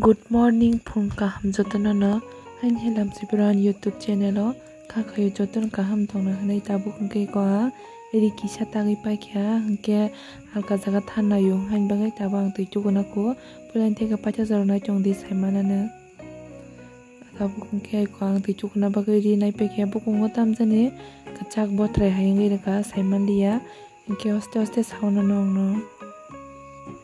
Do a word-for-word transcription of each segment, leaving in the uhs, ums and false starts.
Good morning, phung kaham jotono no. Haini helam sibran YouTube channel o kha khayo jotono kaham tongna hwnwi tabuk hwnkhe ko a ri kisa tagwi paikha hwnkhe alka jaga thannayo haini bagwi tabuk ang twi chukuna ko puilani theke paithago jornai chong di saimanano. Tabuk hwnkhe ko ang twi chukuna bagwi ri naipaikha bukungo tamjani kwchak botrai hai wngwi rwkha saimanliya. Hinkhe oste oste sauna nongno.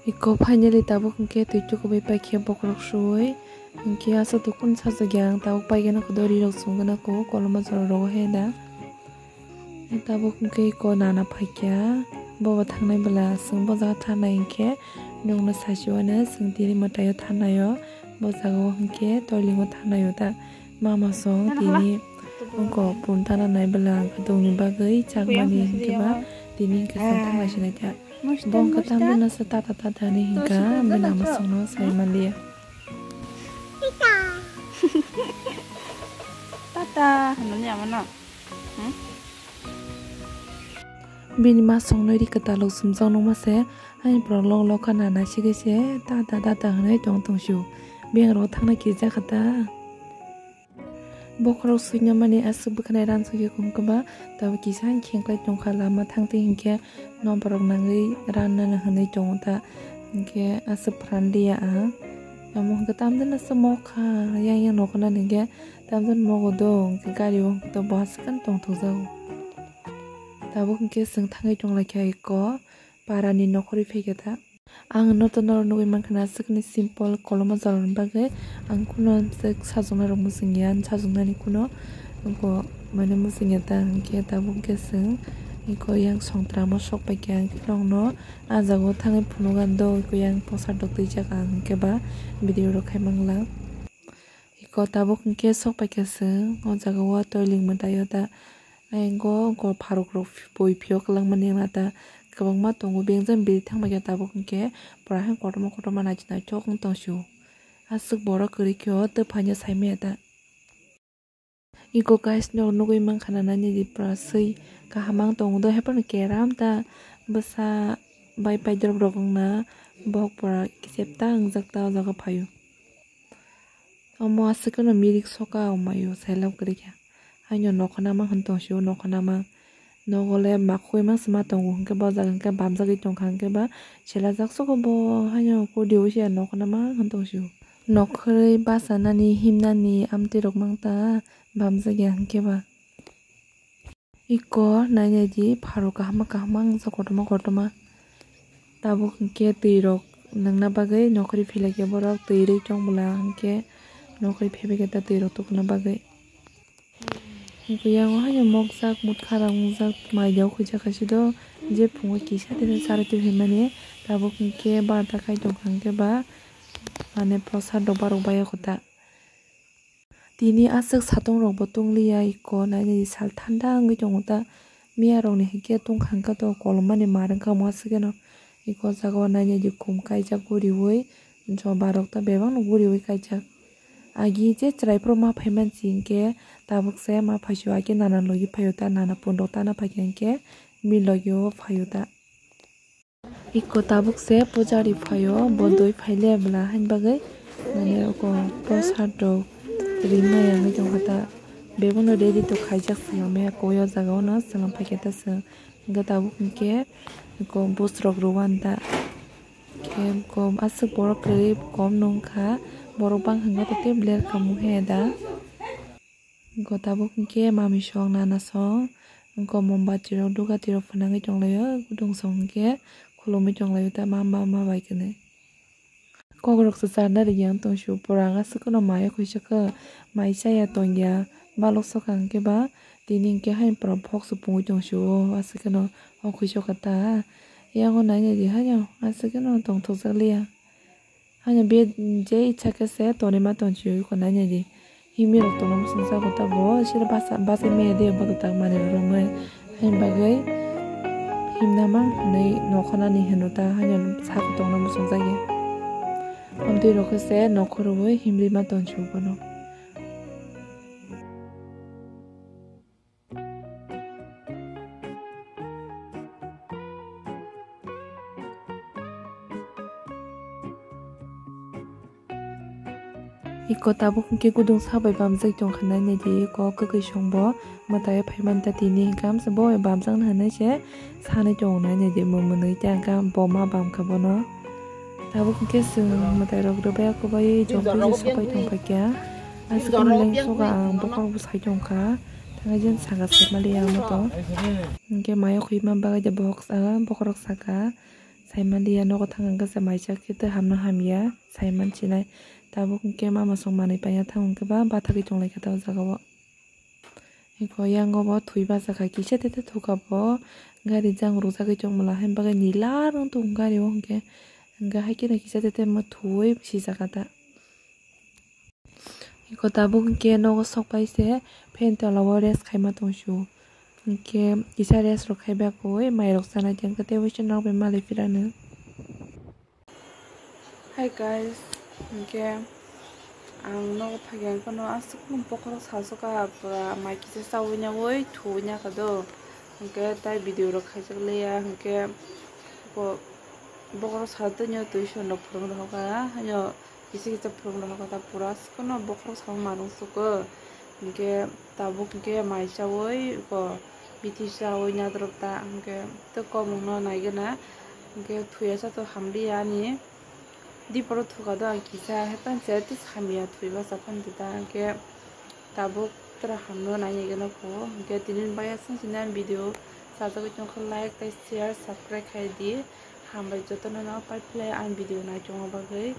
Iko finally tabuk hinkhe twi chukubai paikhe bokhorok suwi. Hinkhe aswk to kun sajagya ang tabuk paigana kho dori rok chumgana kho koloma jora rogo he da. Tabuk hinkhe iko nana phaikya. Bobo thangnai bwla chwng bo jaga thangnai hinkhe nongno sasiwano chwng tini mwtaio thangnai o. Bo jaga o hinkhe toiling o thangnai o ta. Mama song tini wngkok punta nanai bwla ang khe tongni bagwi chakmani hinkhe ba tini hinkhe chwng thangna sinai kha. Bo wngkha tamjano se tata tata hinwi hinkha bini ama songno sai manliya. Tata hinwi amano. Bini ma songno ri kwtal rok sumjak nukma se ani borok lok lok kha nana sigwi se tata tata hinwi tong tong sio. Biyang rok thangna kirijak kha ta. Bokhorok suina mani aswk bwkhanai ran sugwi kung kwba tabuk kisa khengklai tongkha lama thangtwi hinkhe noborok nangwi ran nana hinwi tongo ta hinkhe aswk phan liya ang. Omo hinkhe tamjani aswk mokha yang yang nokna hinkhe tamjani mogo do hinkhe gari o hinkhe bo aswk tongthokjago. Tabuk hinkhe chwng thangwi tonglaikha eko parani nokhorwi phaikha ta. Ang no to norok nugwi mankha na aswkni simple koloma jorani bagwi ang kuno sajwkna rok muchungya sajwknani kuno mane muchungya ta hinkhe tabuk khe chwng eko yang songtrama sok paikha hinkhe nokno ah jagao thangwi phunukgo ang do eko yang posa rok twijak ang hinkhe ba video rok khai mangla. Eko tabuk hinkhe sok paikha chwng o jagao toiling mwtaio ta. Ayang go ungkor pharuk rok bui phiyok kwlangmani wngna ta kwbangma tongo beng jang biri thangbai khe tabuk hinkhe pura hai kotorma kotorma naithok naithok wng tong sio. Aswk borok kwrwi khe o tei phaino sai maya ta. Eko guys norok nugwi mankha na nini di pura swi kaham ang tongo do haiphano keram ta bwsa bai paidrop rok wngna bohok pura kisep ta wngjak ta o jaga phaio. Omo aswk no mirik soka omaio sailab kwrwi kha. Haino nokha nama hwn tong sio nokha nama. Nogo le makhwi ma se ma tongo hinkhe bo jaga hinkhe bamjagwi tongkha hinkhe ba selajak sogo bo haino kodiui se nokha nama hwn tong sio. Nokhorwi bachanani himnani amtwi rok mangta bamjakya hinkhe ba. Iko nainai di pharok kaham kaham wngsa kotorma kotorma. Tabuk hinkhe twi rok nungna bagwi nokhorwi philai khe borok twi rwi chong bwla hinkhe nokhorwi phaibai khe ta twi rok tukuna bagwi. Hinkhe yango haino mokjak mutkha rang wngjak mai rok huijak kaisa do je phungo kisa tini charwi tongphaimani tabuk hinkhe barta khai tongkha hinkhe ba mane prosad rok barok bai kho ta. Tini aswk satung rok bo tong liya iko nainai di sal thanda wngwi tongo ta miya rok ni hinkhe tongkha hinkhe to kolom mani mar wngkha omo aswk no iko jaga o nainai di khum kaijak guriui joba rok ta bebak no guriui kaijak agi je chwrai phuru ma phai man si hinkhe tabuk se ma phai sio agi nana logi phai o ta nana pun rok tana phai kha hinkhe bini logi o phai o ta. Iko tabuk se pujari phaio bo doi phaile bwla haini bagwi mane oko prosad rok rimaya wngwi tongkha ta bebono ready to khaijak se ome koi o jaga o no chwng phaikhe ta chwng hwnkhe tabuk hinkhe iko bus rok rwani ta khe aswk borok kwrwi kom nungkha borok bang hwnkhe tei bler kamung he da. Tabuk hinkhe mami song nana song wngkha mombati rok dugati rok phunangwi tonglaio gudung song hinkhe khulumwi tonglaio ta ma ma ma bai khe nai. Kok rok se charna rwgya wng tong sio pura ang aswk no mai o khuisa khe mai chaya tongya balok sokha hinkhe ba tini hinkhe haino pura phok se pungwi tong sio aswk no o khuisa khe ta yango nainai di haino aswk no tongthokjak liya. Haino biyat je itsa khe se tonwi ma tong chio iko nainai di. Himwi rok tongma swngsa bo ta bo sira basa basa maya de bo ta tak manwi rwmwi. Haini bagwi himna mang hinwi nokha nani hino ta haino saka tongna muchungjak ya. Amtwi rok khe se nokha rwui himwi ma tong chio bono. Iko tabuk hwnkhe gudung sabai bamjak tongkha nai naidi, iko kwkwi songbo mwtai phaimani ta tini hwnkhe amsa bo bamjakna hinwi se sanwi tongo nai naidi, mwnwi ta hwnkhe bo ma bamkha bono. Tabuk hwnkhe chwng mwtai rok rwbai yak bai jok bai sopai tongkha kya. Aswk lengsoka ang bokhorok bo sai tongkha, thangwi jen saka saimaliya ang to. Hwnkhe mayo khwima bagwi de bokhorok saka, saimaliya nogo thang hwnkhe se maisa khe tei hamno hamya saiman sinai. Tabuk hwnkhe mama song manwi paina thang hwnkhe ba bathagwi tonglaikha ta o jaga o. Eko yango bo thwi bachakha kisa tete thukha bo gari jang rwjagwi tongmala haini bagwi nila rwng tongo gari o hwnkhe, hwnkhe haikhe no kisa tete ma thwi sijakha ta. Eko tabuk hwnkhe nogo sokpai se fan tola o rest khaima tongsu. Hwnkhe kisa rest rok khaiba koi mairok chanai tei hwnkhe tei waisa nok bai malai phirano. Hi guys, hwnkhe ang nogo phaiya hwnkhe no aswk bokhorok salsokha pura mai kisa chawi nyawi thuwi nyakha do. Hwnkhe tai video rok khaijak liya hwnkhe bo bokhorok sal twi nw twi swnrok phwrwng rohokha haino. Kisa kisa phwrwng rohokha ta pura aswk no bokhorok samo manung suko. Hwnkhe tabuk hwnkhe mai chawi ko bithi chawi nadrop ta hwnkhe tei komung no naigwna hwnkhe thuya sa to hamliya ani diporo thukha do ang kisa hetan se tei samya thwi bacha phani ta hwnkhe tabuk tora hamno nainai gana kho hwnkhe tini baya song sini ang video sajagwi tongkha like tei share subscribe khai di hambai jotono no pai phlai ang video naichongma bagwi.